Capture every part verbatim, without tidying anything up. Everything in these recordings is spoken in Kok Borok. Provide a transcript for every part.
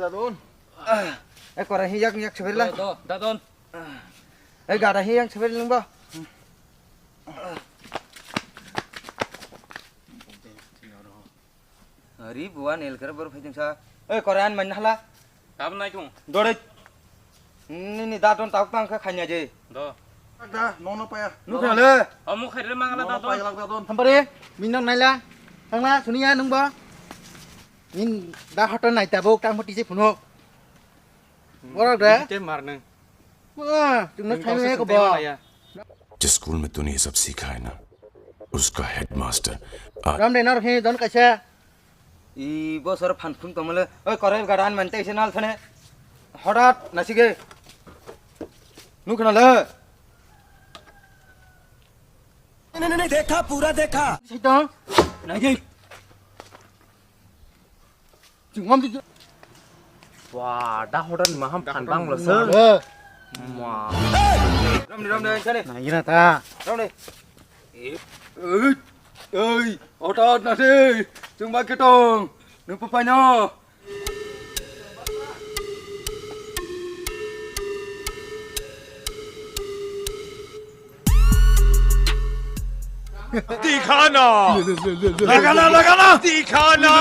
Dadon. Eh, kora hi yak yak sebelah. Do, do, dadon. Eh, gada hi yak sebelah nungbo. Ari buan el kere bor phai sa. Eh, kora an man hala. Tab nai kung. Dore. Nini dadon tabuk tang kha khanya je. Do. Da, nono paya. Nukha le. Omo khairle mangala. Nono dadon. Paya lak dadon. Hampare, minno naila. Thangla, suniya nungbo. Min da hoto nai tabuk tang moti se phuno. Borok de. Te mar nang. Ah, chwngno thaino eko bo. जिस स्कूल में तूने ये सब सीखा है ना, उसका हेडमास्टर आज Ram de nar he don kaisa. I bosor phan phun tongmale. Oi, korai gada an mante ise nal thane. Hodat nasige. Nukna le. नहीं, नहीं, नहीं, देखा, पूरा देखा। Sito. Nai. Chingom di. Wah, da hodan ni maham phan bang lo sir. Eh. Ma. Ram ni, ram ni, sare. Na ira ta. Ram ni. Ei, ei, otot na se. Chungba ketong. Nung papai no. दिखाना। लगाना, लगाना। दिखाना।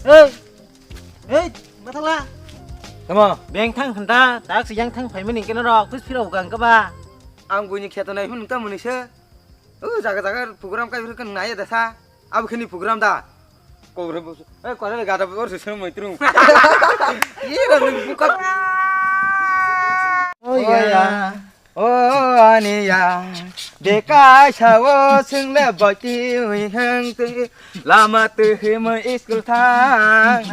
Ei, ei, mathala. Tamo? Beng thang khanda, tak siyang thang phaimani kena rok, tus phirok gang kaba. Ang buini kheto nai hun ta muni se. O jaga jaga program kai phir kan nai da sa. Abo khini program da. Kore bo. Eh, kore gada bor se sung mai trung. Ye ra nung buka. Oh ya. O ani ya. Beka sao sung le bati wi hang te. Lama te he mai school thang.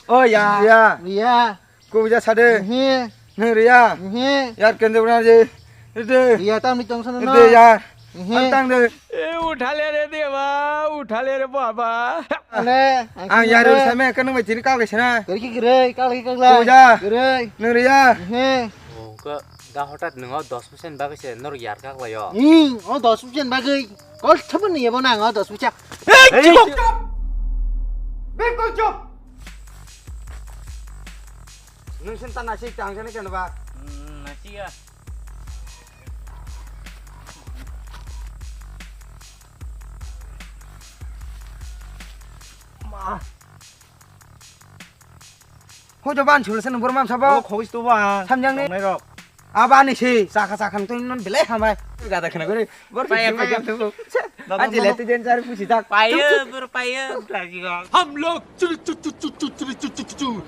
Oh ya. Ya. Ya. Kubuja sade. Ehe. Nung riya. Ehe. Yar kende bana je. Ede. Riya tam ni tong sana no. Ede yar. Ehe. Antang de. ए उठा ले रे देवा, उठा ले रे बाबा। Ale, ang yar ul same kan nung mai tiri kau kesana. Kiri ki kiri, kau lagi kau lah. Kubuja. Kiri. Nung riya. Ehe. Ungka da hotat nung o dos percent bagwi se nor yar kak layo. Hmm, o dos percent bagwi. Kol thapa ni yabo nang o dos percent. Hey, hey, chup! Chup! Bilkul chup! Nung sin ta nasi tang jani kan ba? Hmm, nasi ya. Ma. Hojo ban chulu sen bor mam sabo. Abo khogis to ba. Samjang ni. Tongnai rok. Abani si, chakha chakha ni tong non belai hamai. Gada khna gori. Bor paya, paya. Anji lete jen jar pusi dak. Paya, bor paya. हम लोग चुलु चु चु चु चु चुलु चु चु चु चु।